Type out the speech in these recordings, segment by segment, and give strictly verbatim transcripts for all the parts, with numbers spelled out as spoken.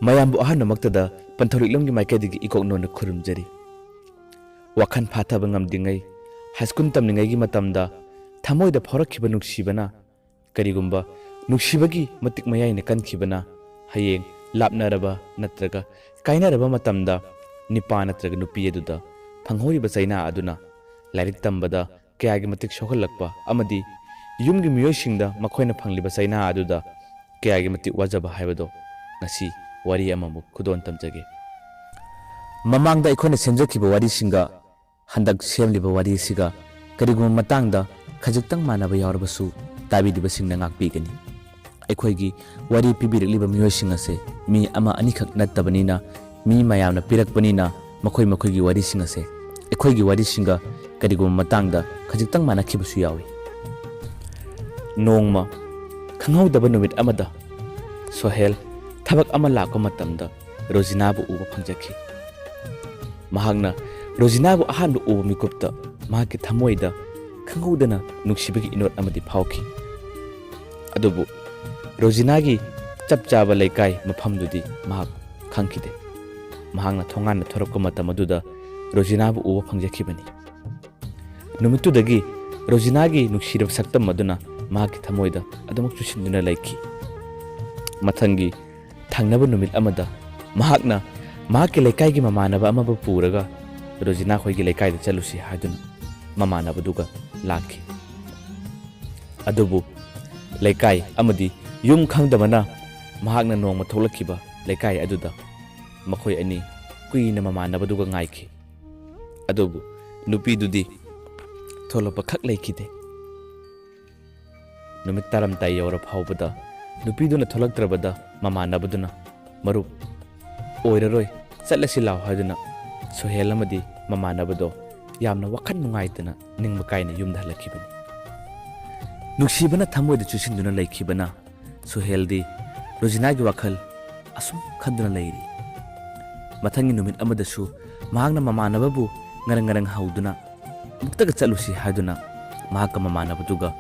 ꯃꯌꯥꯝꯕꯨ ꯑꯍꯥꯟꯕꯃꯛꯇꯗ ꯄꯟꯊꯧꯔꯤꯛꯂꯝꯒꯤ ꯃꯥꯏꯀꯩꯗꯒꯤ ꯏꯀꯣꯛ ꯅꯣꯟꯅ ꯈꯨꯔꯨꯝꯖꯔꯤ꯫ ꯋꯥꯈꯜ ꯐꯥꯊꯕ ꯉꯝꯗ꯭ꯔꯤꯉꯩ, ꯍꯥꯏ ꯁ꯭ꯀꯨꯜ ꯇꯝꯂꯤꯉꯩꯒꯤ ꯃꯇꯝꯗ ꯊꯃꯣꯏꯗ ꯐꯥꯎꯔꯛꯈꯤꯕ ꯅꯨꯡꯁꯤꯕꯅ, ꯀꯔꯤꯒꯨꯝꯕ ꯅꯨꯡꯁꯤꯕꯒꯤ ꯃꯇꯤꯛ ꯃꯌꯥꯏꯅ ꯀꯟꯈꯤꯕꯅ, ꯍꯌꯦꯡ ꯂꯥꯞꯅꯔꯕ ꯅꯠꯇ꯭ꯔꯒ ꯀꯥꯏꯅꯔꯕ ꯃꯇꯝꯗ ꯅꯤꯄꯥ ꯅꯠꯇ꯭ꯔꯒ ꯅꯨꯄꯤ ꯑꯗꯨꯗ ꯐꯪꯍꯧꯔꯤꯕ ꯆꯩꯅꯥ ꯑꯗꯨꯅ ꯂꯥꯏꯔꯤꯛ ꯇꯝꯕꯗ ꯀꯌꯥꯒꯤ ꯃꯇꯤꯛ ꯁꯣꯛꯍꯜꯂꯛꯄ ꯑꯃꯗꯤ ꯌꯨꯝꯒꯤ ꯃꯤꯑꯣꯏꯁꯤꯡꯗ ꯃꯈꯣꯏꯅ ꯐꯪꯂꯤꯕ ꯆꯩꯅꯥ ꯑꯗꯨꯗ ꯀꯌꯥꯒꯤ ꯃꯇꯤꯛ ꯋꯥꯖꯕ ꯍꯥꯏꯕꯗꯣ ꯉꯁꯤ ꯋꯥꯔꯤ ꯑꯃꯃꯨꯛ ꯈꯨꯗꯣꯜ ꯇꯝꯖꯒꯦ꯫ ꯃꯃꯥꯡꯗ ꯑꯩꯈꯣꯏꯅ ꯁꯦꯝꯖꯈꯤꯕ ꯋꯥꯔꯤꯁꯤꯡꯒ ꯍꯟꯗꯛ ꯁꯦꯝꯂꯤꯕ ꯋꯥꯔꯤ ꯑꯁꯤꯒ ꯀꯔꯤꯒꯨꯝꯕ ꯃꯇꯥꯡꯗ ꯈꯖꯤꯛꯇꯪ ꯃꯥꯟꯅꯕ ꯌꯥꯎꯔꯕꯁꯨ ꯇꯥꯕꯤꯔꯤꯕꯁꯤꯡꯅ ꯉꯥꯛꯄꯤꯒꯅꯤ꯫ ꯑꯩꯈꯣꯏꯒꯤ ꯋꯥꯔꯤ ꯄꯤꯕꯤꯔꯛꯂꯤꯕ ꯃꯤꯑꯣꯏꯁꯤꯡ ꯑꯁꯦ ꯃꯤ ꯑꯃ ꯑꯅꯤꯈꯛ ꯅꯠꯇꯕꯅꯤꯅ, ꯃꯤ ꯃꯌꯥꯝꯅ ꯄꯤꯔꯛꯄꯅꯤꯅ ꯃꯈꯣꯏ ꯃꯈꯣꯏꯒꯤ ꯋꯥꯔꯤꯁꯤꯡ ꯑꯁꯦ ꯑꯩꯈꯣꯏꯒꯤ ꯋꯥꯔꯤꯁꯤꯡꯒ ꯀꯔꯤꯒꯨꯝꯕ ꯃꯇꯥꯡꯗ ꯈꯖꯤꯛꯇꯪ ꯃꯥꯟꯅꯈꯤꯕꯁꯨ ꯌꯥꯎꯏ꯫ ꯅꯣꯡꯃ ꯈꯪꯍꯧꯗꯕ ꯅꯨꯃꯤꯠ ꯑꯃꯗ ꯁꯣꯍꯦꯜ ꯊꯕꯛ ꯑꯃ ꯂꯥꯛꯄ ꯃꯇꯝꯗ ꯔꯣꯖꯤꯅꯥꯕꯨ ꯎꯕ ꯐꯪꯖꯈꯤ꯫ ꯃꯍꯥꯛꯅ ꯔꯣꯖꯤꯅꯥꯕꯨ ꯑꯍꯥꯟꯕ ꯎꯕ ꯃꯤꯀꯨꯞꯇ ꯃꯍꯥꯛꯀꯤ ꯊꯃꯣꯏꯗ ꯈꯪꯍꯧꯗꯅ ꯅꯨꯡꯁꯤꯕꯒꯤ ꯏꯅꯣꯠ ꯑꯃꯗꯤ ꯐꯥꯎꯈꯤ꯫ ꯑꯗꯨꯕꯨ ꯔꯣꯖꯤꯅꯥꯒꯤ ꯆꯞ ꯆꯥꯕ ꯂꯩꯀꯥꯏ ꯃꯐꯝꯗꯨꯗꯤ ꯃꯍꯥꯛ ꯈꯪꯈꯤꯗꯦ꯫ ꯃꯍꯥꯛꯅ ꯊꯣꯡꯒꯥꯟꯗ ꯊꯣꯔꯛꯄ ꯃꯇꯝ ꯑꯗꯨꯗ ꯔꯣꯖꯤꯅꯥꯕꯨ ꯎꯕ ꯐꯪꯖꯈꯤꯕꯅꯤ꯫ ꯅꯨꯃꯤꯠꯇꯨꯗꯒꯤ ꯔꯣꯖꯤꯅꯥꯒꯤ ꯅꯨꯡꯁꯤꯔꯕ ꯁꯛꯇꯝ ꯑꯗꯨꯅ ꯃꯍꯥꯛꯀꯤ ꯊꯃꯣꯏꯗ ꯑꯗꯨꯃꯛ ꯆꯨꯁꯤꯟꯗꯨꯅ ꯂꯩꯈꯤ꯫ ꯃꯊꯪꯒꯤ ꯊꯪꯅꯕ ꯅꯨꯃꯤꯠ ꯑꯃꯗ ꯃꯍꯥꯛꯅ ꯃꯍꯥꯛꯀꯤ ꯂꯩꯀꯥꯏꯒꯤ ꯃꯃꯥꯟꯅꯕ ꯑꯃꯕꯨ ꯄꯨꯔꯒ ꯔꯣꯖꯤꯅꯥ ꯈꯣꯏꯒꯤ ꯂꯩꯀꯥꯏꯗ ꯆꯠꯂꯨꯁꯤ ꯍꯥꯏꯗꯨꯅ ꯃꯃꯥꯟꯅꯕꯗꯨꯒ ꯂꯥꯛꯈꯤ꯫ ꯑꯗꯨꯕꯨ ꯂꯩꯀꯥꯏ ꯑꯃꯗꯤ ꯌꯨꯝ ꯈꯪꯗꯕꯅ ꯃꯍꯥꯛꯅ ꯅꯣꯡꯃ ꯊꯣꯛꯂꯛꯈꯤꯕ ꯂꯩꯀꯥꯏ ꯑꯗꯨꯗ ꯃꯈꯣꯏ ꯑꯅꯤ ꯀꯨꯏꯅ ꯃꯃꯥꯟꯅꯕꯗꯨꯒ ꯉꯥꯏꯈꯤ꯫ ꯑꯗꯨꯕꯨ ꯅꯨꯄꯤꯗꯨꯗꯤ ꯊꯣꯛꯂꯛꯄ ꯈꯛ ꯂꯩꯈꯤꯗꯦ꯫ ꯅꯨꯃꯤꯠ ꯇꯥꯔꯝꯗꯥꯏ ꯌꯧꯔ ꯐꯥꯎꯕꯗ ꯅꯨꯄꯤꯗꯨꯅ ꯊꯣꯛꯂꯛꯇ꯭ꯔꯕꯗ ꯃꯃꯥꯟꯅꯕꯗꯨꯅ, "ꯃꯔꯨꯞ, ꯑꯣꯏꯔꯔꯣꯏ, ꯆꯠꯂꯁꯤ ꯂꯥꯎ" ꯍꯥꯏꯗꯨꯅ ꯁꯣꯍꯦꯜ ꯑꯃꯗꯤ ꯃꯃꯥꯟꯅꯕꯗꯣ ꯌꯥꯝꯅ ꯋꯥꯈꯜ ꯅꯨꯡꯉꯥꯏꯇꯅ ꯅꯤꯡꯕ ꯀꯥꯏꯅ ꯌꯨꯝꯗ ꯍꯜꯂꯛꯈꯤꯕꯅꯤ꯫ ꯅꯨꯡꯁꯤꯕꯅ ꯊꯃꯣꯏꯗ ꯆꯨꯁꯤꯟꯗꯨꯅ ꯂꯩꯈꯤꯕꯅ ꯁꯣꯍꯦꯜꯗꯤ ꯔꯣꯖꯤꯅꯥꯒꯤ ꯋꯥꯈꯜ ꯑꯁꯨꯝ ꯈꯟꯗꯨꯅ ꯂꯩꯔꯤ꯫ ꯃꯊꯪꯒꯤ ꯅꯨꯃꯤꯠ ꯑꯃꯗꯁꯨ ꯃꯍꯥꯛꯅ ꯃꯃꯥꯟꯅꯕꯕꯨ ꯉꯔꯪ ꯉꯔꯪ ꯍꯧꯗꯨꯅ ꯑꯃꯨꯛꯇꯒ ꯆꯠꯂꯨꯁꯤ ꯍꯥꯏꯗꯨꯅ ꯃꯍꯥꯛꯀ ꯃꯃꯥꯟꯅꯕꯗꯨꯒ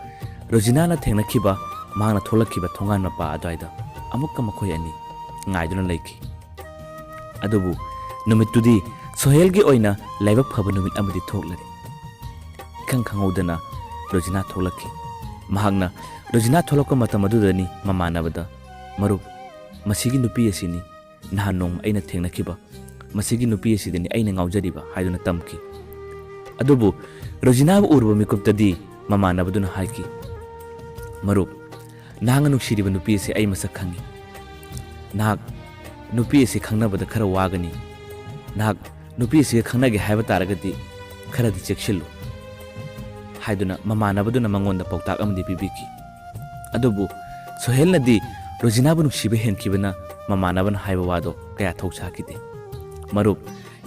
ꯔꯣꯖꯤꯅꯥꯅ ꯊꯦꯡꯅꯈꯤꯕ, ꯃꯍꯥꯛꯅ ꯊꯣꯛꯂꯛꯈꯤꯕ ꯊꯣꯡꯒꯥꯟ ꯃꯄꯥ ꯑꯗꯨꯋꯥꯏꯗ ꯑꯃꯨꯛꯀ ꯃꯈꯣꯏ ꯑꯅꯤ ꯉꯥꯏꯗꯨꯅ ꯂꯩꯈꯤ꯫ ꯑꯗꯨꯕꯨ ꯅꯨꯃꯤꯠꯇꯨꯗꯤ ꯁꯣꯍꯦꯜꯒꯤ ꯑꯣꯏꯅ ꯂꯥꯏꯕꯛ ꯐꯕ ꯅꯨꯃꯤꯠ ꯑꯃꯗꯤ ꯊꯣꯛꯂꯔꯦ꯫ ꯏꯈꯪ ꯈꯪꯍꯧꯗꯅ ꯔꯣꯖꯤꯅꯥ ꯊꯣꯛꯂꯛꯈꯤ꯫ ꯃꯍꯥꯛꯅ ꯔꯣꯖꯤꯅꯥ ꯊꯣꯛꯂꯛꯄ ꯃꯇꯝ ꯑꯗꯨꯗꯅꯤ ꯃꯃꯥꯟꯅꯕꯗ, "ꯃꯔꯨꯞ, ꯃꯁꯤꯒꯤ ꯅꯨꯄꯤ ꯑꯁꯤꯅꯤ ꯅꯍꯥꯟ ꯅꯣꯡꯃ ꯑꯩꯅ ꯊꯦꯡꯅꯈꯤꯕ, ꯃꯁꯤꯒꯤ ꯅꯨꯄꯤ ꯑꯁꯤꯗꯅꯤ ꯑꯩꯅ ꯉꯥꯎꯖꯔꯤꯕ" ꯍꯥꯏꯗꯨꯅ ꯇꯝꯈꯤ꯫ ꯑꯗꯨꯕꯨ ꯔꯣꯖꯤꯅꯥꯕꯨ ꯎꯔꯨꯕ ꯃꯤꯀꯨꯞꯇꯗꯤ ꯃꯃꯥꯟꯅꯕꯗꯨꯅ ꯍꯥꯏꯈꯤ, "ꯃꯔꯨꯞ, ꯅꯍꯥꯛꯅ ꯅꯨꯡꯁꯤꯔꯤꯕ ꯅꯨꯄꯤ ꯑꯁꯤ ꯑꯩ ꯃꯁꯛ ꯈꯪꯏ꯫ ꯅꯍꯥꯛ ꯅꯨꯄꯤ ꯑꯁꯤ ꯈꯪꯅꯕꯗ ꯈꯔ ꯋꯥꯒꯅꯤ꯫ ꯅꯍꯥꯛ ꯅꯨꯄꯤ ꯑꯁꯤꯒ ꯈꯪꯅꯒꯦ ꯍꯥꯏꯕ ꯇꯥꯔꯒꯗꯤ ꯈꯔꯗꯤ ꯆꯦꯛꯁꯤꯜꯂꯨ" ꯍꯥꯏꯗꯨꯅ ꯃꯃꯥꯟꯅꯕꯗꯨꯅ ꯃꯉꯣꯟꯗ ꯄꯥꯎꯇꯥꯛ ꯑꯃꯗꯤ ꯄꯤꯕꯤꯈꯤ꯫ ꯑꯗꯨꯕꯨ ꯁꯣꯍꯦꯜꯅꯗꯤ ꯔꯣꯖꯤꯅꯥꯕꯨ ꯅꯨꯡꯁꯤꯕ ꯍꯦꯟꯈꯤꯕꯅ ꯃꯃꯥꯟꯅꯕꯅ ꯍꯥꯏꯕ ꯋꯥꯗꯣ ꯀꯌꯥ ꯊꯧꯁꯥꯈꯤꯗꯦ꯫ "ꯃꯔꯨꯞ,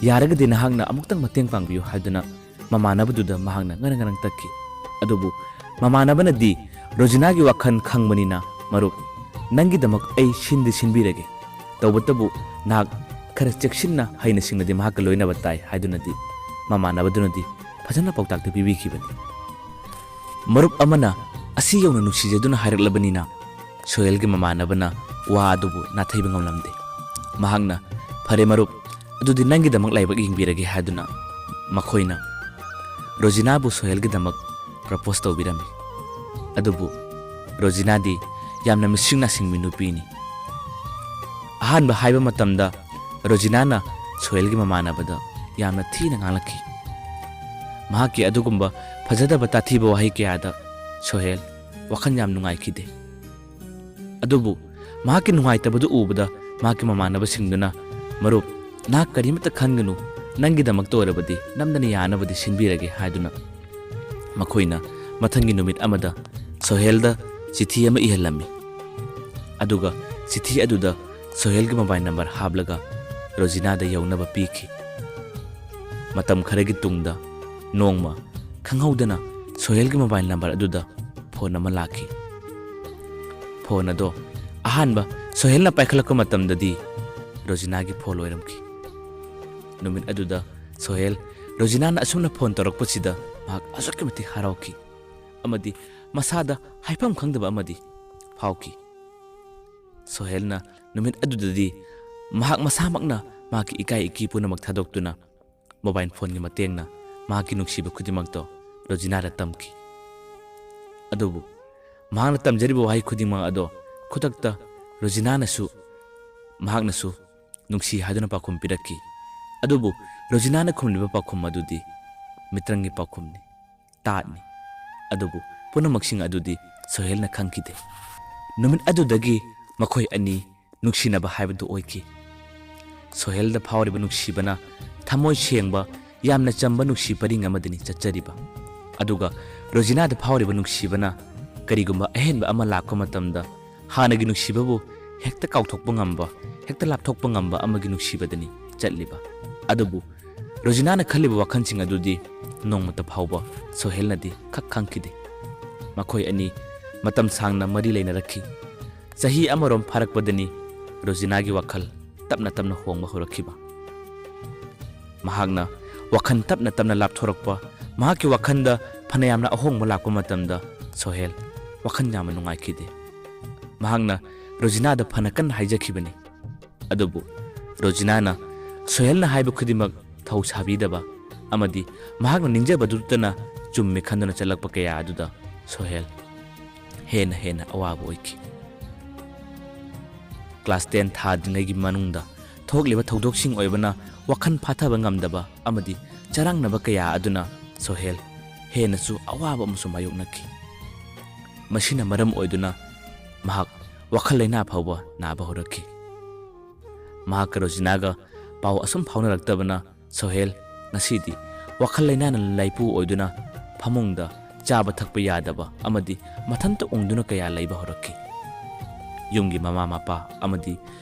ꯌꯥꯔꯒꯗꯤ ꯅꯍꯥꯛꯅ ꯑꯃꯨꯛꯇꯪ ꯃꯇꯦꯡ ꯄꯥꯡꯕꯤꯌꯨ" ꯍꯥꯏꯗꯨꯅ ꯃꯃꯥꯟꯅꯕꯗꯨꯗ ꯃꯍꯥꯛꯅ ꯉꯔꯪ ꯉꯔꯪ ꯇꯛꯈꯤ꯫ ꯑꯗꯨꯕꯨ ꯃꯃꯥꯟꯅꯕꯅꯗꯤ ꯔꯣꯖꯤꯅꯥꯒꯤ ꯋꯥꯈꯜ ꯈꯪꯕꯅꯤꯅ, "ꯃꯔꯨꯞ, ꯅꯪꯒꯤꯗꯃꯛ ꯑꯩ ꯁꯤꯟꯗꯤ ꯁꯤꯟꯕꯤꯔꯒꯦ, ꯇꯧꯕꯇꯕꯨ ꯅꯍꯥꯛ ꯈꯔ ꯆꯦꯛꯁꯤꯟꯅ ꯍꯩꯅ ꯁꯤꯡꯅꯗꯤ ꯃꯍꯥꯛꯀ ꯂꯣꯏꯅꯕ ꯇꯥꯏ" ꯍꯥꯏꯗꯨꯅꯗꯤ ꯃꯃꯥꯟꯅꯕꯗꯨꯅꯗꯤ ꯐꯖꯅ ꯄꯥꯎꯇꯥꯛꯇꯨ ꯄꯤꯕꯤꯈꯤꯕꯅꯤ꯫ ꯃꯔꯨꯞ ꯑꯃꯅ ꯑꯁꯤ ꯌꯧꯅ ꯅꯨꯡꯁꯤꯖꯗꯨꯅ ꯍꯥꯏꯔꯛꯂꯕꯅꯤꯅ ꯁꯣꯍꯦꯜꯒꯤ ꯃꯃꯥꯟꯅꯕꯅ ꯋꯥ ꯑꯗꯨꯕꯨ ꯅꯥꯊꯩꯕ ꯉꯝꯂꯝꯗꯦ꯫ ꯃꯍꯥꯛꯅ, "ꯐꯔꯦ ꯃꯔꯨꯞ, ꯑꯗꯨꯗꯤ ꯅꯪꯒꯤꯗꯃꯛ ꯂꯥꯏꯕꯛ ꯌꯦꯡꯕꯤꯔꯒꯦ" ꯍꯥꯏꯗꯨꯅ ꯃꯈꯣꯏꯅ ꯔꯣꯖꯤꯅꯥꯕꯨ ꯁꯣꯍꯦꯜꯒꯤꯗꯃꯛ ꯄ꯭ꯔꯄꯣꯁ ꯇꯧꯕꯤꯔꯝꯃꯤ꯫ ꯑꯗꯨꯕꯨ ꯔꯣꯖꯤꯅꯥꯗꯤ ꯌꯥꯝꯅ ꯃꯤꯁꯤꯡ ꯅꯥꯁꯤꯡꯕꯤ ꯅꯨꯄꯤꯅꯤ꯫ ꯑꯍꯥꯟꯕ ꯍꯥꯏꯕ ꯃꯇꯝꯗ ꯔꯣꯖꯤꯅꯥꯅ ꯁꯣꯍꯦꯜꯒꯤ ꯃꯃꯥꯟꯅꯕꯗ ꯌꯥꯝꯅ ꯊꯤꯅ ꯉꯥꯡꯂꯛꯈꯤ꯫ ꯃꯍꯥꯛꯀꯤ ꯑꯗꯨꯒꯨꯝꯕ ꯐꯖꯗꯕ ꯇꯥꯊꯤꯕ ꯋꯥꯍꯩ ꯀꯌꯥꯗ ꯁꯣꯍꯦꯜ ꯋꯥꯈꯜ ꯌꯥꯝ ꯅꯨꯡꯉꯥꯏꯈꯤꯗꯦ꯫ ꯑꯗꯨꯕꯨ ꯃꯍꯥꯛꯀꯤ ꯅꯨꯡꯉꯥꯏꯇꯕꯗꯨ ꯎꯕꯗ ꯃꯍꯥꯛꯀꯤ ꯃꯃꯥꯟꯅꯕꯁꯤꯡꯗꯨꯅ, "ꯃꯔꯨꯞ, ꯅꯍꯥꯛ ꯀꯔꯤꯃꯠꯇ ꯈꯟꯒꯅꯨ, ꯅꯪꯒꯤꯗꯃꯛꯇ ꯑꯣꯏꯔꯕꯗꯤ ꯅꯝꯗꯅ ꯌꯥꯅꯕꯗꯤ ꯁꯤꯟꯕꯤꯔꯒꯦ" ꯍꯥꯏꯗꯨꯅ ꯃꯈꯣꯏꯅ ꯃꯊꯪꯒꯤ ꯅꯨꯃꯤꯠ ꯑꯃꯗ ꯁꯣꯍꯦꯜꯗ ꯆꯤꯊꯤ ꯑꯃ ꯏꯍꯜꯂꯝꯃꯤ꯫ ꯑꯗꯨꯒ ꯆꯤꯊꯤ ꯑꯗꯨꯗ ꯁꯣꯍꯦꯜꯒꯤ ꯃꯣꯕꯥꯏꯜ ꯅꯝꯕꯔ ꯍꯥꯞꯂꯒ ꯔꯣꯖꯤꯅꯥꯗ ꯌꯧꯅꯕ ꯄꯤꯈꯤ꯫ ꯃꯇꯝ ꯈꯔꯒꯤ ꯇꯨꯡꯗ ꯅꯣꯡꯃ ꯈꯪꯍꯧꯗꯅ ꯁꯣꯍꯦꯜꯒꯤ ꯃꯣꯕꯥꯏꯜ ꯅꯝꯕꯔ ꯑꯗꯨꯗ ꯐꯣꯟ ꯑꯃ ꯂꯥꯛꯈꯤ꯫ ꯐꯣꯟ ꯑꯗꯣ ꯑꯍꯥꯟꯕ ꯁꯣꯍꯦꯜꯅ ꯄꯥꯏꯈꯠꯂꯛꯄ ꯃꯇꯝꯗꯗꯤ ꯔꯣꯖꯤꯅꯥꯒꯤ ꯐꯣꯟ ꯑꯣꯏꯔꯝꯈꯤ꯫ ꯅꯨꯃꯤꯠ ꯑꯗꯨꯗ ꯁꯣꯍꯦꯜ ꯔꯣꯖꯤꯅꯥꯅ ꯑꯁꯨꯝꯅ ꯐꯣꯟ ꯇꯧꯔꯛꯄꯁꯤꯗ ꯃꯍꯥꯛ ꯑꯁꯨꯛꯀꯤ ꯃꯇꯤꯛ ꯍꯔꯥꯎꯈꯤ ꯑꯃꯗꯤ ꯃꯁꯥꯗ ꯍꯥꯏꯐꯝ ꯈꯪꯗꯕ ꯑꯃꯗꯤ ꯐꯥꯎꯈꯤ꯫ ꯁꯣꯍꯦꯜꯅ ꯅꯨꯃꯤꯠ ꯑꯗꯨꯗꯗꯤ ꯃꯍꯥꯛ ꯃꯁꯥꯃꯛꯅ ꯃꯍꯥꯛꯀꯤ ꯏꯀꯥꯏ ꯏꯀꯤ ꯄꯨꯝꯅꯃꯛ ꯊꯥꯗꯣꯛꯇꯨꯅ ꯃꯣꯕꯥꯏꯜ ꯐꯣꯟꯒꯤ ꯃꯇꯦꯡꯅ ꯃꯍꯥꯛꯀꯤ ꯅꯨꯡꯁꯤꯕ ꯈꯨꯗꯤꯡꯃꯛꯇꯣ ꯔꯣꯖꯤꯅꯥꯗ ꯇꯝꯈꯤ꯫ ꯑꯗꯨꯕꯨ ꯃꯍꯥꯛꯅ ꯇꯝꯖꯔꯤꯕ ꯋꯥꯍꯩ ꯈꯨꯗꯤꯡꯃꯛ ꯑꯗꯣ ꯈꯨꯗꯛꯇ ꯔꯣꯖꯤꯅꯥꯅꯁꯨ, ꯃꯍꯥꯛꯅꯁꯨ ꯅꯨꯡꯁꯤ ꯍꯥꯏꯗꯨꯅ ꯄꯥꯎꯈꯨꯝ ꯄꯤꯔꯛꯈꯤ꯫ ꯑꯗꯨꯕꯨ ꯔꯣꯖꯤꯅꯥꯅ ꯈꯨꯝꯂꯤꯕ ꯄꯥꯎꯈꯨꯝ ꯑꯗꯨꯗꯤ ꯃꯤꯇ꯭ꯔꯪꯒꯤ ꯄꯥꯎꯈꯨꯝꯅꯤ, ꯇꯥꯠꯅꯤ꯫ ꯑꯗꯨꯕꯨ ꯄꯨꯝꯅꯃꯛꯁꯤꯡ ꯑꯗꯨꯗꯤ ꯁꯣꯍꯦꯜꯅ ꯈꯪꯈꯤꯗꯦ꯫ ꯅꯨꯃꯤꯠ ꯑꯗꯨꯗꯒꯤ ꯃꯈꯣꯏ ꯑꯅꯤ ꯅꯨꯡꯁꯤꯅꯕ ꯍꯥꯏꯕꯗꯨ ꯑꯣꯏꯈꯤ꯫ ꯁꯣꯍꯦꯜꯗ ꯐꯥꯎꯔꯤꯕ ꯅꯨꯡꯁꯤꯕꯅ ꯊꯃꯣꯏ ꯁꯦꯡꯕ, ꯌꯥꯝꯅ ꯆꯝꯕ ꯅꯨꯡꯁꯤ ꯄꯔꯤꯡ ꯑꯃꯗꯅꯤ ꯆꯠꯆꯔꯤꯕ꯫ ꯑꯗꯨꯒ ꯔꯣꯖꯤꯅꯥꯗ ꯐꯥꯎꯔꯤꯕ ꯅꯨꯡꯁꯤꯕꯅ ꯀꯔꯤꯒꯨꯝꯕ ꯑꯍꯦꯟꯕ ꯑꯃ ꯂꯥꯛꯄ ꯃꯇꯝꯗ ꯍꯥꯟꯅꯒꯤ ꯅꯨꯡꯁꯤꯕꯕꯨ ꯍꯦꯛꯇ ꯀꯥꯎꯊꯣꯛꯄ ꯉꯝꯕ, ꯍꯦꯛꯇ ꯂꯥꯞꯊꯣꯛꯄ ꯉꯝꯕ ꯑꯃꯒꯤ ꯅꯨꯡꯁꯤꯕꯗꯅꯤ ꯆꯠꯂꯤꯕ꯫ ꯑꯗꯨꯕꯨ ꯔꯣꯖꯤꯅꯥꯅ ꯈꯜꯂꯤꯕ ꯋꯥꯈꯜꯁꯤꯡ ꯑꯗꯨꯗꯤ ꯅꯣꯡꯃꯇ ꯐꯥꯎꯕ ꯁꯣꯍꯦꯜꯅꯗꯤ ꯈꯛ ꯈꯪꯈꯤꯗꯦ꯫ ꯃꯈꯣꯏ ꯑꯅꯤ ꯃꯇꯝ ꯁꯥꯡꯅ ꯃꯔꯤ ꯂꯩꯅꯔꯛꯈꯤ꯫ ꯆꯍꯤ ꯑꯃꯔꯣꯝ ꯐꯥꯔꯛꯄꯗꯅꯤ ꯔꯣꯖꯤꯅꯥꯒꯤ ꯋꯥꯈꯜ ꯇꯞꯅ ꯇꯞꯅ ꯍꯣꯡꯕ ꯍꯧꯔꯛꯈꯤꯕ꯫ ꯃꯍꯥꯛꯅ ꯋꯥꯈꯜ ꯇꯞꯅ ꯇꯞꯅ ꯂꯥꯞꯊꯣꯔꯛꯄ, ꯃꯍꯥꯛꯀꯤ ꯋꯥꯈꯜꯗ ꯐꯅꯌꯥꯝꯅ ꯑꯍꯣꯡꯕ ꯂꯥꯛꯄ ꯃꯇꯝꯗ ꯁꯣꯍꯦꯜ ꯋꯥꯈꯜ ꯌꯥꯝꯅ ꯅꯨꯡꯉꯥꯏꯈꯤꯗꯦ꯫ ꯃꯍꯥꯛꯅ ꯔꯣꯖꯤꯅꯥꯗ ꯐꯅ ꯀꯟꯅ ꯍꯥꯏꯖꯈꯤꯕꯅꯤ꯫ ꯑꯗꯨꯕꯨ ꯔꯣꯖꯤꯅꯥꯅ ꯁꯣꯍꯦꯜꯅ ꯍꯥꯏꯕ ꯈꯨꯗꯤꯡꯃꯛ ꯊꯧ ꯁꯥꯕꯤꯗꯕ ꯑꯃꯗꯤ ꯃꯍꯥꯛꯅ ꯅꯤꯡꯖꯕꯗꯨꯇꯅ ꯆꯨꯝꯃꯤ ꯈꯟꯗꯨꯅ ꯆꯠꯂꯛꯄ ꯀꯌꯥ ꯑꯗꯨꯗ ꯁꯣꯍꯦꯜ ꯍꯦꯟꯅ ꯍꯦꯟꯅ ꯑꯋꯥꯕ ꯑꯣꯏꯈꯤ꯫ ꯀ꯭ꯂꯥꯁ ꯇꯦꯟ ꯊꯥꯗ꯭ꯔꯤꯉꯩꯒꯤ ꯃꯅꯨꯡꯗ ꯊꯣꯛꯂꯤꯕ ꯊꯧꯗꯣꯛꯁꯤꯡ ꯑꯣꯏꯕꯅ ꯋꯥꯈꯜ ꯐꯥꯊꯕ ꯉꯝꯗꯕ ꯑꯃꯗꯤ ꯆꯔꯥꯡꯅꯕ ꯀꯌꯥ ꯑꯗꯨꯅ ꯁꯣꯍꯦꯜ ꯍꯦꯟꯅꯁꯨ ꯑꯋꯥꯕ ꯑꯃꯁꯨ ꯃꯥꯌꯣꯛꯅꯈꯤ꯫ ꯃꯁꯤꯅ ꯃꯔꯝ ꯑꯣꯏꯗꯨꯅ ꯃꯍꯥꯛ ꯋꯥꯈꯜ ꯂꯩꯅꯥ ꯐꯥꯎꯕ ꯅꯥꯕ ꯍꯧꯔꯛꯈꯤ꯫ ꯃꯍꯥꯛꯀ ꯔꯣꯖꯤꯅꯥꯒ ꯄꯥꯎ ꯑꯁꯨꯝ ꯐꯥꯎꯅꯔꯛꯇꯕꯅ ꯁꯣꯍꯦꯜ ꯉꯁꯤꯗꯤ ꯋꯥꯈꯜ ꯂꯩꯅꯥꯅ ꯂꯥꯏꯄꯨ ꯑꯣꯏꯗꯨꯅ ꯐꯃꯨꯡꯗ ꯆꯥꯕ ꯊꯛꯄ ꯌꯥꯗꯕ ꯑꯃꯗꯤ ꯃꯊꯟꯇ ꯎꯪꯗꯨꯅ ꯀꯌꯥ ꯂꯩꯕ ꯍꯧꯔꯛꯈꯤ꯫ ꯌꯨꯝꯒꯤ ꯃꯃꯥ ꯃꯄꯥ ꯑꯃꯗꯤ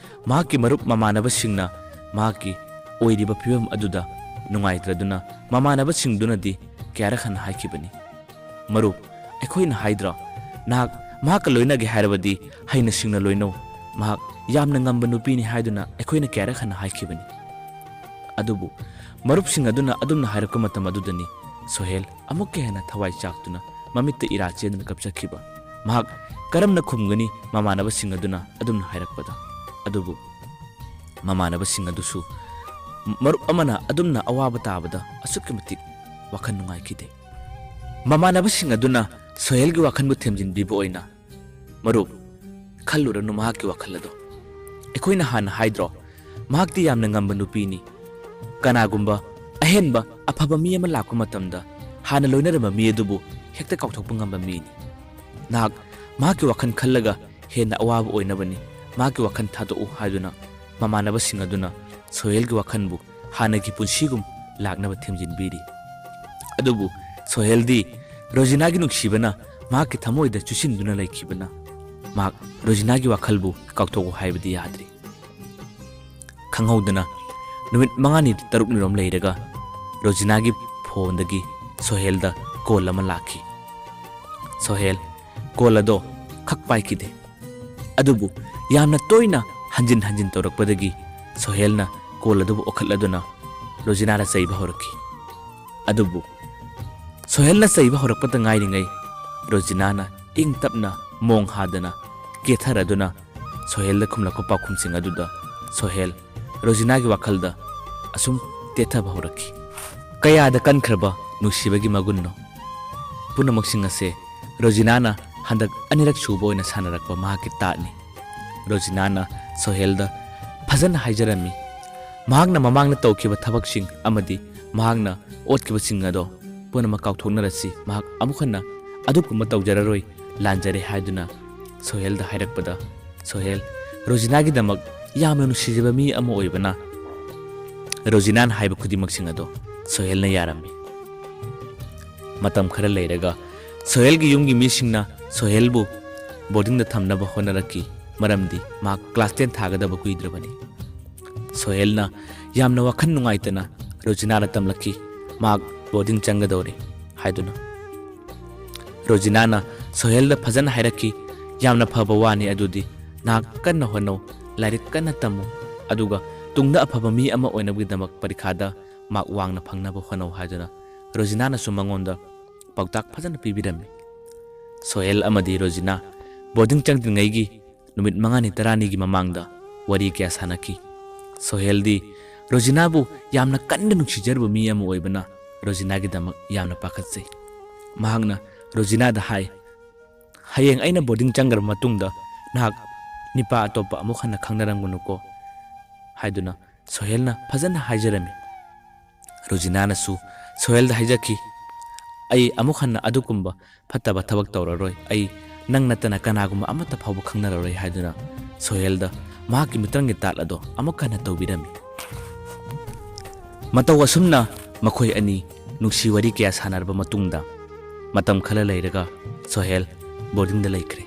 ꯃꯍꯥꯛꯀꯤ ꯃꯔꯨꯞ ꯃꯃꯥꯟꯅꯕꯁꯤꯡꯅ ꯃꯍꯥꯛꯀꯤ ꯑꯣꯏꯔꯤꯕ ꯐꯤꯕꯝ ꯑꯗꯨꯗ ꯅꯨꯡꯉꯥꯏꯇ꯭ꯔꯗꯨꯅ ꯃꯃꯥꯟꯅꯕꯁꯤꯡꯗꯨꯅꯗꯤ ꯀꯌꯥꯔꯛ ꯍꯟꯅ ꯍꯥꯏꯈꯤꯕꯅꯤ, "ꯃꯔꯨꯞ, ꯑꯩꯈꯣꯏꯅ ꯍꯥꯏꯗ꯭ꯔꯣ? ꯅꯍꯥꯛ ꯃꯍꯥꯛꯀ ꯂꯣꯏꯅꯒꯦ ꯍꯥꯏꯔꯕꯗꯤ ꯍꯩꯅ ꯁꯤꯡꯅ ꯂꯣꯏꯅꯧ꯫ ꯃꯍꯥꯛ ꯌꯥꯝꯅ ꯉꯝꯕ ꯅꯨꯄꯤꯅꯤ" ꯍꯥꯏꯗꯨꯅ ꯑꯩꯈꯣꯏꯅ ꯀꯌꯥꯔꯛ ꯍꯟꯅ ꯍꯥꯏꯈꯤꯕꯅꯤ꯫ ꯑꯗꯨꯕꯨ ꯃꯔꯨꯞꯁꯤꯡ ꯑꯗꯨꯅ ꯑꯗꯨꯝꯅ ꯍꯥꯏꯔꯛꯄ ꯃꯇꯝ ꯑꯗꯨꯗꯅꯤ ꯁꯣꯍꯦꯜ ꯑꯃꯨꯛꯀ ꯍꯦꯟꯅ ꯊꯋꯥꯏ ꯆꯥꯛꯇꯨꯅ ꯃꯃꯤꯠꯇ ꯏꯔꯥ ꯆꯦꯟꯗꯨꯅ ꯀꯞꯆꯈꯤꯕ꯫ ꯃꯍꯥꯛ ꯀꯔꯝꯅ ꯈꯨꯝꯒꯅꯤ ꯃꯃꯥꯟꯅꯕꯁꯤꯡ ꯑꯗꯨꯅ ꯑꯗꯨꯝꯅ ꯍꯥꯏꯔꯛꯄꯗ? ꯑꯗꯨꯕꯨ ꯃꯃꯥꯟꯅꯕꯁꯤꯡ ꯑꯗꯨꯁꯨ ꯃꯔꯨꯞ ꯑꯃꯅ ꯑꯗꯨꯝꯅ ꯑꯋꯥꯕ ꯇꯥꯕꯗ ꯑꯁꯨꯛꯀꯤ ꯃꯇꯤꯛ ꯋꯥꯈꯜ ꯅꯨꯡꯉꯥꯏꯈꯤꯗꯦ꯫ ꯃꯃꯥꯟꯅꯕꯁꯤꯡ ꯑꯗꯨꯅ ꯁꯣꯍꯦꯜꯒꯤ ꯋꯥꯈꯜꯕꯨ ꯊꯦꯝꯖꯤꯟꯕꯤꯕ ꯑꯣꯏꯅ, "ꯃꯔꯨꯞ, ꯈꯜꯂꯨꯔꯅꯨ ꯃꯍꯥꯛꯀꯤ ꯋꯥꯈꯜ ꯑꯗꯣ꯫ ꯑꯩꯈꯣꯏꯅ ꯍꯥꯟꯅ ꯍꯥꯏꯗ꯭ꯔꯣ, ꯃꯍꯥꯛꯇꯤ ꯌꯥꯝꯅ ꯉꯝꯕ ꯅꯨꯄꯤꯅꯤ꯫ ꯀꯅꯥꯒꯨꯝꯕ ꯑꯍꯦꯟꯕ ꯑꯐꯕ ꯃꯤ ꯑꯃ ꯂꯥꯛꯄ ꯃꯇꯝꯗ ꯍꯥꯟꯅ ꯂꯣꯏꯅꯔꯝꯕ ꯃꯤ ꯑꯗꯨꯕꯨ ꯍꯦꯛꯇ ꯀꯥꯎꯊꯣꯛꯄ ꯉꯝꯕ ꯃꯤꯅꯤ꯫ ꯅꯍꯥꯛ ꯃꯍꯥꯛꯀꯤ ꯋꯥꯈꯜ ꯈꯜꯂꯒ ꯍꯦꯟꯅ ꯑꯋꯥꯕ ꯑꯣꯏꯅꯕꯅꯤ꯫ ꯃꯍꯥꯛꯀꯤ ꯋꯥꯈꯜ ꯊꯥꯗꯣꯛꯎ" ꯍꯥꯏꯗꯨꯅ ꯃꯃꯥꯟꯅꯕꯁꯤꯡ ꯑꯗꯨꯅ ꯁꯣꯍꯦꯜꯒꯤ ꯋꯥꯈꯜꯕꯨ ꯍꯥꯟꯅꯒꯤ ꯄꯨꯟꯁꯤꯒꯨꯝ ꯂꯥꯛꯅꯕ ꯊꯦꯝꯖꯤꯟꯕꯤꯔꯤ꯫ ꯑꯗꯨꯕꯨ ꯁꯣꯍꯦꯜꯗꯤ ꯔꯣꯖꯤꯅꯥꯒꯤ ꯅꯨꯡꯁꯤꯕꯅ ꯃꯍꯥꯛꯀꯤ ꯊꯃꯣꯏꯗ ꯆꯨꯁꯤꯟꯗꯨꯅ ꯂꯩꯈꯤꯕꯅ ꯃꯍꯥꯛ ꯔꯣꯖꯤꯅꯥꯒꯤ ꯋꯥꯈꯜꯕꯨ ꯀꯥꯎꯊꯣꯛꯎ ꯍꯥꯏꯕꯗꯤ ꯌꯥꯗ꯭ꯔꯤ꯫ ꯈꯪꯍꯧꯗꯅ ꯅꯨꯃꯤꯠ ꯃꯉꯥꯅꯤ ꯇꯔꯨꯛꯅꯤꯔꯣꯝ ꯂꯩꯔꯒ ꯔꯣꯖꯤꯅꯥꯒꯤ ꯐꯣꯟꯗꯒꯤ ꯁꯣꯍꯦꯜꯗ ꯀꯣꯜ ꯑꯃ ꯂꯥꯛꯈꯤ꯫ ꯁꯣꯍꯦꯜ ꯀꯣꯜ ꯑꯗꯣ ꯈꯛ ꯄꯥꯏꯈꯤꯗꯦ꯫ ꯑꯗꯨꯕꯨ ꯌꯥꯝꯅ ꯇꯣꯏꯅ ꯍꯟꯖꯤꯟ ꯍꯟꯖꯤꯟ ꯇꯧꯔꯛꯄꯗꯒꯤ ꯁꯣꯍꯦꯜꯅ ꯀꯣꯜ ꯑꯗꯨꯕꯨ ꯑꯣꯈꯠꯂꯗꯨꯅ ꯔꯣꯖꯤꯅꯥꯗ ꯆꯩꯕ ꯍꯧꯔꯛꯈꯤ꯫ ꯑꯗꯨꯕꯨ ꯁꯣꯍꯦꯜꯅ ꯆꯩꯕ ꯍꯧꯔꯛꯄꯗ ꯉꯥꯏꯔꯤꯉꯩ ꯔꯣꯖꯤꯅꯥꯅ ꯏꯪ ꯇꯞꯅ ꯃꯣꯡ ꯍꯥꯗꯅ ꯀꯦꯊꯔꯗꯨꯅ ꯁꯣꯍꯦꯜꯗ ꯈꯨꯝꯂꯛꯄ ꯄꯥꯎꯈꯨꯝꯁꯤꯡ ꯑꯗꯨꯗ ꯁꯣꯍꯦꯜ ꯔꯣꯖꯤꯅꯥꯒꯤ ꯋꯥꯈꯜꯗ ꯑꯁꯨꯝ ꯇꯦꯊꯕ ꯍꯧꯔꯛꯈꯤ꯫ ꯀꯌꯥꯗ ꯀꯟꯈ꯭ꯔꯕ ꯅꯨꯡꯁꯤꯕꯒꯤ ꯃꯒꯨꯟꯅꯣ! ꯄꯨꯝꯅꯃꯛꯁꯤꯡ ꯑꯁꯦ ꯔꯣꯖꯤꯅꯥꯅ ꯍꯟꯗꯛ ꯑꯅꯤꯔꯛ ꯁꯨꯕ ꯑꯣꯏꯅ ꯁꯥꯟꯅꯔꯛꯄ ꯃꯍꯥꯛꯀꯤ ꯇꯥꯠꯅꯤ꯫ ꯔꯣꯖꯤꯅꯥꯅ ꯁꯣꯍꯦꯜꯗ ꯐꯖꯅ ꯍꯥꯏꯖꯔꯝꯃꯤ꯫ ꯃꯍꯥꯛꯅ ꯃꯃꯥꯡꯗ ꯇꯧꯈꯤꯕ ꯊꯕꯛꯁꯤꯡ ꯑꯃꯗꯤ ꯃꯍꯥꯛꯅ ꯑꯣꯠꯈꯤꯕꯁꯤꯡ ꯑꯗꯣ ꯄꯨꯝꯅꯃꯛ ꯀꯥꯎꯊꯣꯛꯅꯔꯁꯤ, ꯃꯍꯥꯛ ꯑꯃꯨꯛ ꯍꯟꯅ ꯑꯗꯨꯒꯨꯝꯕ ꯇꯧꯖꯔꯔꯣꯏ, ꯂꯥꯟꯖꯔꯦ ꯍꯥꯏꯗꯨꯅ ꯁꯣꯍꯦꯜꯗ ꯍꯥꯏꯔꯛꯄꯗ, ꯁꯣꯍꯦꯜ ꯔꯣꯖꯤꯅꯥꯒꯤꯗꯃꯛ ꯌꯥꯝꯅ ꯅꯨꯡꯁꯤꯖꯕ ꯃꯤ ꯑꯃ ꯑꯣꯏꯕꯅ ꯔꯣꯖꯤꯅꯥꯅ ꯍꯥꯏꯕ ꯈꯨꯗꯤꯡꯃꯛꯁꯤꯡ ꯑꯗꯣ ꯁꯣꯍꯦꯜꯅ ꯌꯥꯔꯝꯃꯤ꯫ ꯃꯇꯝ ꯈꯔ ꯂꯩꯔꯒ ꯁꯣꯍꯦꯜꯒꯤ ꯌꯨꯝꯒꯤ ꯃꯤꯁꯤꯡꯅ ꯁꯣꯍꯦꯜꯕꯨ ꯕꯣꯔꯗꯤꯡꯗ ꯊꯝꯅꯕ ꯍꯣꯠꯅꯔꯛꯈꯤ, ꯃꯔꯝꯗꯤ ꯃꯍꯥꯛ ꯀ꯭ꯂꯥꯁ ꯇꯦꯟ ꯊꯥꯒꯗꯕ ꯀꯨꯏꯗ꯭ꯔꯕꯅꯤ꯫ ꯁꯣꯍꯦꯜꯅ ꯌꯥꯝꯅ ꯋꯥꯈꯜ ꯅꯨꯡꯉꯥꯏꯇꯅ ꯔꯣꯖꯤꯅꯥꯗ ꯇꯝꯂꯛꯈꯤ, ꯃꯍꯥꯛ ꯕꯣꯔꯗꯤꯡ ꯆꯪꯒꯗꯧꯔꯦ ꯍꯥꯏꯗꯨꯅ꯫ ꯔꯣꯖꯤꯅꯥꯅ ꯁꯣꯍꯦꯜꯗ ꯐꯖꯅ ꯍꯥꯏꯔꯛꯈꯤ, "ꯌꯥꯝꯅ ꯐꯕ ꯋꯥꯅꯤ ꯑꯗꯨꯗꯤ, ꯅꯍꯥꯛ ꯀꯟꯅ ꯍꯣꯠꯅꯧ, ꯂꯥꯏꯔꯤꯛ ꯀꯟꯅ ꯇꯝꯃꯨ, ꯑꯗꯨꯒ ꯇꯨꯡꯗ ꯑꯐꯕ ꯃꯤ ꯑꯃ ꯑꯣꯏꯅꯕꯒꯤꯗꯃꯛ ꯄꯔꯤꯈꯥꯗ ꯃꯥꯔꯛ ꯋꯥꯡꯅ ꯐꯪꯅꯕ ꯍꯣꯠꯅꯧ" ꯍꯥꯏꯗꯨꯅ ꯔꯣꯖꯤꯅꯥꯅꯁꯨ ꯃꯉꯣꯟꯗ ꯄꯥꯎꯇꯥꯛ ꯐꯖꯅ ꯄꯤꯕꯤꯔꯝꯃꯤ꯫ ꯁꯣꯍꯦꯜ ꯑꯃꯗꯤ ꯔꯣꯖꯤꯅꯥ ꯕꯣꯔꯗꯤꯡ ꯆꯪꯗ꯭ꯔꯤꯉꯩꯒꯤ ꯅꯨꯃꯤꯠ ꯃꯉꯥꯅꯤ ꯇꯔꯥꯅꯤꯒꯤ ꯃꯃꯥꯡꯗ ꯋꯥꯔꯤ ꯀꯌꯥ ꯁꯥꯟꯅꯈꯤ꯫ ꯁꯣꯍꯦꯜꯗꯤ ꯔꯣꯖꯤꯅꯥꯕꯨ ꯌꯥꯝꯅ ꯀꯟꯅ ꯅꯨꯡꯁꯤꯖꯔꯨꯕ ꯃꯤ ꯑꯃ ꯑꯣꯏꯕꯅ ꯔꯣꯖꯤꯅꯥꯒꯤꯗꯃꯛ ꯌꯥꯝꯅ ꯄꯥꯈꯠꯆꯩ꯫ ꯃꯍꯥꯛꯅ ꯔꯣꯖꯤꯅꯥꯗ ꯍꯥꯏ, "ꯍꯌꯦꯡ ꯑꯩꯅ ꯕꯣꯔꯗꯤꯡ ꯆꯪꯈ꯭ꯔꯕ ꯃꯇꯨꯡꯗ ꯅꯍꯥꯛ ꯅꯤꯄꯥ ꯑꯇꯣꯞꯄ ꯑꯃꯨꯛ ꯍꯟꯅ ꯈꯪꯅꯔꯝꯒꯅꯨꯀꯣ" ꯍꯥꯏꯗꯨꯅ ꯁꯣꯍꯦꯜꯅ ꯐꯖꯅ ꯍꯥꯏꯖꯔꯝꯃꯤ꯫ ꯔꯣꯖꯤꯅꯥꯅꯁꯨ ꯁꯣꯍꯦꯜꯗ ꯍꯥꯏꯖꯈꯤ, "ꯑꯩ ꯑꯃꯨꯛ ꯍꯟꯅ ꯑꯗꯨꯒꯨꯝꯕ ꯐꯠꯇꯕ ꯊꯕꯛ ꯇꯧꯔꯔꯣꯏ꯫ ꯑꯩ ꯅꯪ ꯅꯠꯇꯅ ꯀꯅꯥꯒꯨꯝꯕ ꯑꯃꯠꯇ ꯐꯥꯎꯕ ꯈꯪꯅꯔꯔꯣꯏ" ꯍꯥꯏꯗꯨꯅ ꯁꯣꯍꯦꯜꯗ ꯃꯍꯥꯛꯀꯤ ꯃꯤꯇ꯭ꯔꯪꯒꯤ ꯇꯥꯠ ꯑꯗꯣ ꯑꯃꯨꯛ ꯍꯟꯅ ꯇꯧꯕꯤꯔꯝꯃꯤ꯫ ꯃꯇꯧ ꯑꯁꯨꯝꯅ ꯃꯈꯣꯏ ꯑꯅꯤ ꯅꯨꯡꯁꯤ ꯋꯥꯔꯤ ꯀꯌꯥ ꯁꯥꯟꯅꯔꯕ ꯃꯇꯨꯡꯗ ꯃꯇꯝ ꯈꯔ ꯂꯩꯔꯒ ꯁꯣꯍꯦꯜ ꯕꯣꯔꯗꯤꯡꯗ ꯂꯩꯈ꯭ꯔꯦ꯫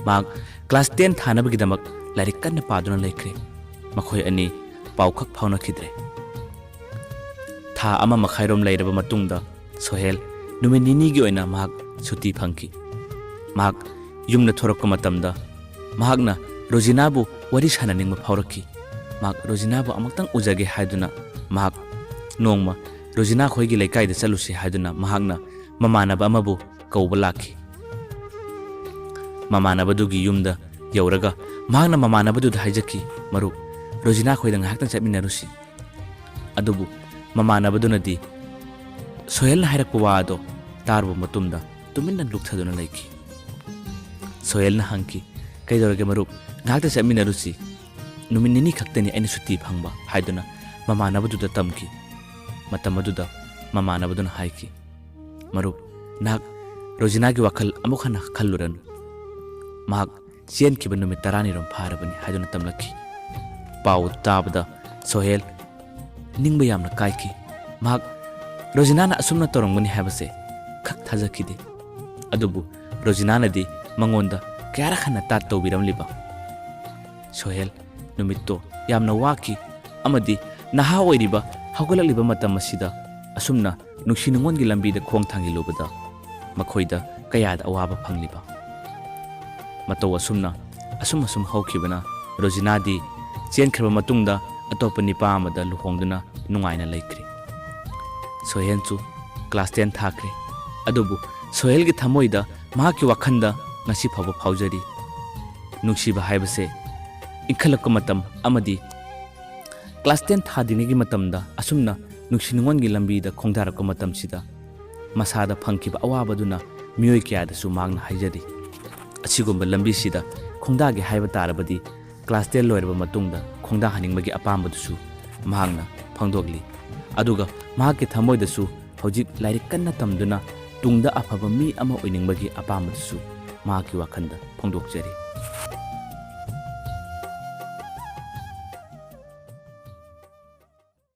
ꯃꯍꯥꯛ ꯀ꯭ꯂꯥꯁ ꯇꯦꯟ ꯊꯥꯅꯕꯒꯤꯗꯃꯛ ꯂꯥꯏꯔꯤꯛ ꯀꯟꯅ ꯄꯥꯗꯨꯅ ꯂꯩꯈ꯭ꯔꯦ꯫ ꯃꯈꯣꯏ ꯑꯅꯤ ꯄꯥꯎꯈꯛ ꯐꯥꯎꯅꯈꯤꯗ꯭ꯔꯦ꯫ ꯊꯥ ꯑꯃ ꯃꯈꯥꯏꯔꯣꯝ ꯂꯩꯔꯕ ꯃꯇꯨꯡꯗ ꯁꯣꯍꯦꯜ ꯅꯨꯃꯤꯠ ꯅꯤꯅꯤꯒꯤ ꯑꯣꯏꯅ ꯃꯍꯥꯛ ꯁꯨꯇꯤ ꯐꯪꯈꯤ꯫ ꯃꯍꯥꯛ ꯌꯨꯝꯗ ꯊꯣꯔꯛꯄ ꯃꯇꯝꯗ ꯃꯍꯥꯛꯅ ꯔꯣꯖꯤꯅꯥꯕꯨ ꯋꯥꯔꯤ ꯁꯥꯟꯅꯅꯤꯡꯕ ꯐꯥꯎꯔꯛꯈꯤ꯫ ꯃꯍꯥꯛ ꯔꯣꯖꯤꯅꯥꯕꯨ ꯑꯃꯨꯛꯇꯪ ꯎꯖꯒꯦ ꯍꯥꯏꯗꯨꯅ ꯃꯍꯥꯛ ꯅꯣꯡꯃ ꯔꯣꯖꯤꯅꯥ ꯈꯣꯏꯒꯤ ꯂꯩꯀꯥꯏꯗ ꯆꯠꯂꯨꯁꯤ ꯍꯥꯏꯗꯨꯅ ꯃꯍꯥꯛꯅ ꯃꯃꯥꯟꯅꯕ ꯑꯃꯕꯨ ꯀꯧꯕ ꯂꯥꯛꯈꯤ꯫ ꯃꯃꯥꯟꯅꯕꯗꯨꯒꯤ ꯌꯨꯝꯗ ꯌꯧꯔꯒ ꯃꯍꯥꯛꯅ ꯃꯃꯥꯟꯅꯕꯗꯨꯗ ꯍꯥꯏꯖꯈꯤ, "ꯃꯔꯨꯞ, ꯔꯣꯖꯤꯅꯥ ꯈꯣꯏꯗ ꯉꯥꯏꯍꯥꯛꯇꯪ ꯆꯠꯃꯤꯟꯅꯔꯨꯁꯤ"꯫ ꯑꯗꯨꯕꯨ ꯃꯃꯥꯟꯅꯕꯗꯨꯅꯗꯤ ꯁꯣꯍꯦꯜꯅ ꯍꯥꯏꯔꯛꯄ ꯋꯥ ꯑꯗꯣ ꯇꯥꯔꯨꯕ ꯃꯇꯨꯡꯗ ꯇꯨꯃꯤꯟꯅ ꯂꯨꯞꯊꯗꯨꯅ ꯂꯩꯈꯤ꯫ ꯁꯣꯍꯦꯜꯅ ꯍꯪꯈꯤ, "ꯀꯩꯗꯧꯔꯒꯦ ꯃꯔꯨꯞ? ꯉꯥꯏꯍꯥꯛꯇ ꯆꯠꯃꯤꯟꯅꯔꯨꯁꯤ꯫ ꯅꯨꯃꯤꯠ ꯅꯤꯅꯤ ꯈꯛꯇꯅꯤ ꯑꯩꯅ ꯁꯨꯇꯤ ꯐꯪꯕ" ꯍꯥꯏꯗꯨꯅ ꯃꯃꯥꯟꯅꯕꯗꯨꯗ ꯇꯝꯈꯤ꯫ ꯃꯇꯝ ꯑꯗꯨꯗ ꯃꯃꯥꯟꯅꯕꯗꯨꯅ ꯍꯥꯏꯈꯤ, "ꯃꯔꯨꯞ, ꯅꯍꯥꯛ ꯔꯣꯖꯤꯅꯥꯒꯤ ꯋꯥꯈꯜ ꯑꯃꯨꯛ ꯍꯟꯅ ꯈꯜꯂꯨꯔꯅꯨ꯫ ꯃꯍꯥꯛ ꯆꯦꯟꯈꯤꯕ ꯅꯨꯃꯤꯠ ꯇꯔꯥꯅꯤꯔꯣꯝ ꯐꯥꯔꯕꯅꯤ" ꯍꯥꯏꯗꯨꯅ ꯇꯝꯂꯛꯈꯤ꯫ ꯄꯥꯎ ꯇꯥꯕꯗ ꯁꯣꯍꯦꯜ ꯅꯤꯡꯕ ꯌꯥꯝꯅ ꯀꯥꯏꯈꯤ꯫ ꯃꯍꯥꯛ ꯔꯣꯖꯤꯅꯥꯅ ꯑꯁꯨꯝꯅ ꯇꯧꯔꯝꯒꯅꯤ ꯍꯥꯏꯕꯁꯦ ꯈꯛ ꯊꯥꯖꯈꯤꯗꯦ꯫ ꯑꯗꯨꯕꯨ ꯔꯣꯖꯤꯅꯥꯅꯗꯤ ꯃꯉꯣꯟꯗ ꯀꯌꯥꯔꯛ ꯍꯟꯅ ꯇꯥꯠ ꯇꯧꯕꯤꯔꯝꯂꯤꯕ꯫ ꯁꯣꯍꯦꯜ ꯅꯨꯃꯤꯠꯇꯣ ꯌꯥꯝꯅ ꯋꯥꯈꯤ ꯑꯃꯗꯤ ꯅꯍꯥ ꯑꯣꯏꯔꯤꯕ ꯍꯧꯒꯠꯂꯛꯂꯤꯕ ꯃꯇꯝ ꯑꯁꯤꯗ ꯑꯁꯨꯝꯅ ꯅꯨꯡꯁꯤ ꯅꯨꯡꯉꯣꯟꯒꯤ ꯂꯝꯕꯤꯗ ꯈꯣꯡ ꯊꯥꯡꯖꯤꯜꯂꯨꯕꯗ ꯃꯈꯣꯏꯗ ꯀꯌꯥꯗ ꯑꯋꯥꯕ ꯐꯪꯂꯤꯕ꯫ ꯃꯇꯧ ꯑꯁꯨꯝꯅ ꯑꯁꯨꯝ ꯑꯁꯨꯝ ꯍꯧꯈꯤꯕꯅ ꯔꯣꯖꯤꯅꯥꯗꯤ ꯆꯦꯟꯈ꯭ꯔꯕ ꯃꯇꯨꯡꯗ ꯑꯇꯣꯞꯄ ꯅꯤꯄꯥ ꯑꯃꯗ ꯂꯨꯍꯣꯡꯗꯨꯅ ꯅꯨꯡꯉꯥꯏꯅ ꯂꯩꯈ꯭ꯔꯦ꯫ ꯁꯣꯍꯦꯜꯁꯨ ꯀ꯭ꯂꯥꯁ ꯇꯦꯟ ꯊꯥꯈ꯭ꯔꯦ꯫ ꯑꯗꯨꯕꯨ ꯁꯣꯍꯦꯜꯒꯤ ꯊꯃꯣꯏꯗ ꯃꯍꯥꯛꯀꯤ ꯋꯥꯈꯜꯗ ꯉꯁꯤ ꯐꯥꯎꯕ ꯐꯥꯎꯖꯔꯤ꯫ ꯅꯨꯡꯁꯤꯕ ꯍꯥꯏꯕꯁꯦ ꯏꯟꯈꯠꯂꯛꯄ ꯃꯇꯝ ꯑꯃꯗꯤ class ten ꯊꯥꯗ꯭ꯔꯤꯉꯩꯒꯤ ꯃꯇꯝꯗ ꯑꯁꯨꯝꯅ ꯅꯨꯡꯁꯤ ꯅꯨꯡꯉꯣꯟꯒꯤ ꯂꯝꯕꯤꯗ ꯈꯣꯡꯗꯥꯔꯛꯄ ꯃꯇꯝꯁꯤꯗ ꯃꯁꯥꯗ ꯐꯪꯈꯤꯕ ꯑꯋꯥꯕꯗꯨꯅ ꯃꯤꯑꯣꯏ ꯀꯌꯥꯗꯁꯨ ꯃꯍꯥꯛꯅ ꯍꯥꯏꯖꯔꯤ꯫ ꯑꯁꯤꯒꯨꯝꯕ ꯂꯝꯕꯤꯁꯤꯗ ꯈꯣꯡꯗꯥꯒꯦ ꯍꯥꯏꯕ ꯇꯥꯔꯕꯗꯤ class ten ꯂꯣꯏꯔꯕ ꯃꯇꯨꯡꯗ ꯈꯣꯡꯗꯥꯍꯟꯅꯤꯡꯕꯒꯤ ꯑꯄꯥꯝꯕꯗꯨꯁꯨ ꯃꯍꯥꯛꯅ ꯐꯣꯡꯗꯣꯛꯂꯤ꯫ ꯑꯗꯨꯒ ꯃꯍꯥꯛꯀꯤ ꯊꯃꯣꯏꯗꯁꯨ ꯍꯧꯖꯤꯛ ꯂꯥꯏꯔꯤꯛ ꯀꯟꯅ ꯇꯝꯗꯨꯅ ꯇꯨꯡꯗ ꯑꯐꯕ ꯃꯤ ꯑꯃ ꯑꯣꯏꯅꯤꯡꯕꯒꯤ ꯑꯄꯥꯝꯕꯗꯨꯁꯨ ꯃꯍꯥꯛꯀꯤ ꯋꯥꯈꯜꯗ ꯐꯣꯡꯗꯣꯛꯆꯔꯤ꯫